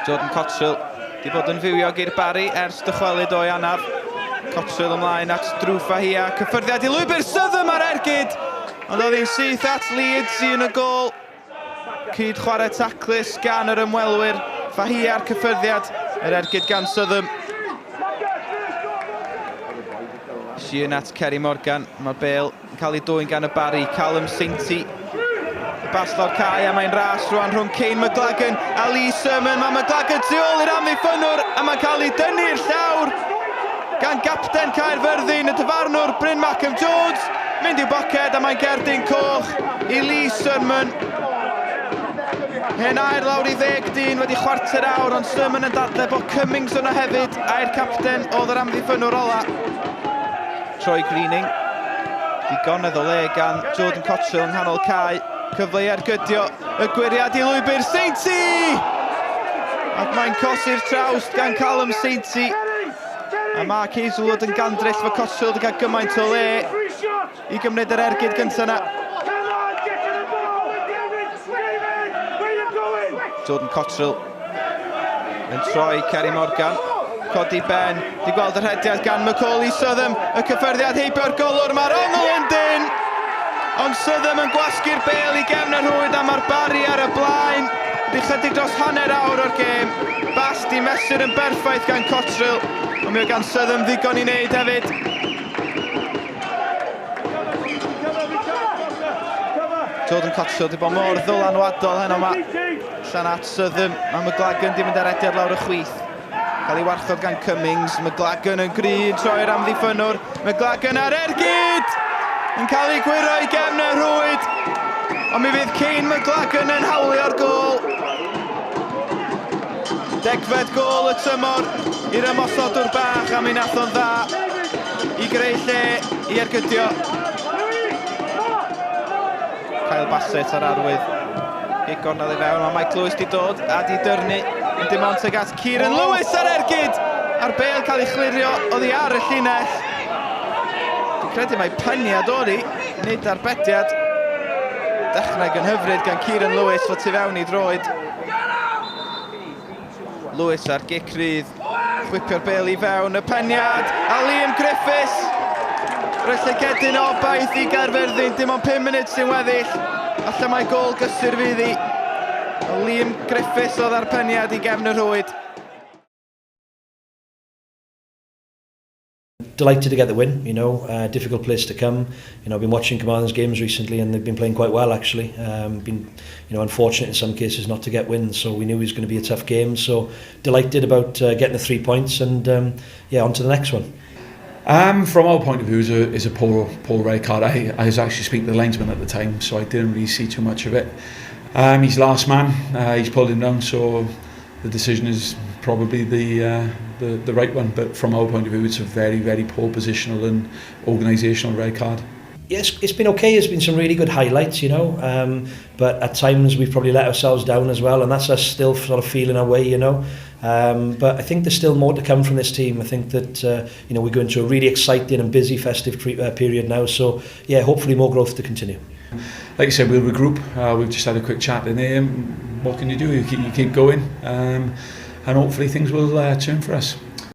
Jordan Cottrell di bod yn fywiog i'r Barri ers dychwelyd o'i anaf. Cottrell ymlaen at Drew Fahia. Cyffyrddiad i lwybr Southam ar ergyd! Ond oedd hi'n syth at Leeds i yn y gôl. Cyd chwarae taclus gan yr ymwelwyr. Fahia a'r cyffyrddiad, yr ergyd gan Southam. Sheehan at Kerry Morgan. Mae'r bel yn cael ei dwyn gan y Barri. Callum Sainty. Y bas lawr cae a mae'n ras rwan rhwng Kane McLagan a Lee Surman. Mae McLagan tu ôl i'r amddiffynnwr a mae'n cael ei dynnu i'r llawr gan gapten Caerfyrddin, y dyfarnwr Bryn Malcolm Jones. Mynd i'w boced a mae'n gerdyn coch i Lee Surman. Hen air lawr i ddeg dyn wedi chwarter awr, ond Surman yn dadle bod Cummings yno hefyd, a'r capten oedd yr amddiffynnwr ola. Troy Greening. Digonedd o le gan Jordan Cottrell yng nghanol cae. Cyfle i ergydio y gwyriad i lwybr Sainty! Ac mae'n cosi'r trawst gan Callum Sainty. A Mark Hazelwood yn gandryll fo Cottrell wedi cael gymaint o le i gymryd yr ergyd gyntaf yna. Jordan Cottrell yn troi Kerry Morgan. Codi ben, di gweld y rhediad gan Macaulay Southam, y cyffyrddiad heibio'r golwr, mae'r ongl yn dyn! Ond Southam yn gwasgu'r bel i gefn y rhwyd a mae'r Barri ar y blaen. Di chydig dros hanner awr o'r gêm. Bas di mesur yn berffaith gan Cottrell, ond mi oedd gan Southam ddigon i wneud hefyd. Jordan Cottrell di bod mor ddylanwadol heno yma. Allan at Southam, mae McLagan di mynd ar rediad lawr y chwith. Cael ei warchod gan Cummings, McLagan yn gry yn troi'r amddiffynnwr. McLagan ar ergyd! Yn cael ei gwyro i gefn y rhwyd. Ond mi fydd Kane McLagan yn hawlio'r gôl. Degfed gôl y tymor i'r ymosodwr bach a mi nath o'n dda i greu lle i ergydio. Kyle Bassett ar arwydd. Gig gornel i fewn, mae Mike Lewis di dod a di dyrnu yn dim ond tuag at Kieran Lewis ar ergyd! A'r bel cael ei chlirio oddi ar y llinell. Dwi'n credu mai peniad o'n i, nid arbediad. Dechneg yn hyfryd gan Kieran Lewis fod tu fewn i droed. Lewis ar gic rydd, chwipio'r bel i fewn, y peniad, a Liam Griffiths! Rhoi llygedyn o obaith i Gaerfyrddin, dim ond 5 munud sy'n weddill, allan mae gôl gysur fydd hi. Liam Griffiths oedd ar peniad i gefn y rhwyd. Delighted to get the win, you know, difficult place to come. You know, I've been watching Carmarthen's games recently and they've been playing quite well actually. Been, you know, unfortunate in some cases not to get wins, so we knew it was going to be a tough game. So delighted about getting the three points and yeah, on to the next one. From our point of view, it's a, it's a poor, poor red card. I, I was actually speaking to the linesman at the time, so I didn't really see too much of it. He's last man, he's pulled him down, so the decision is probably the, the, the right one. But from our point of view, it's a very, very poor positional and organisational red card. Yes, it's been okay. There's been some really good highlights, you know, but at times we've probably let ourselves down as well, and that's us still sort of feeling our way, you know. But I think there's still more to come from this team. I think that, you know, we go into a really exciting and busy festive period now, so yeah, hopefully more growth to continue. Like I said, we'll regroup. We've just had a quick chat in there. What can you do? You keep, you keep going, and hopefully things will turn for us.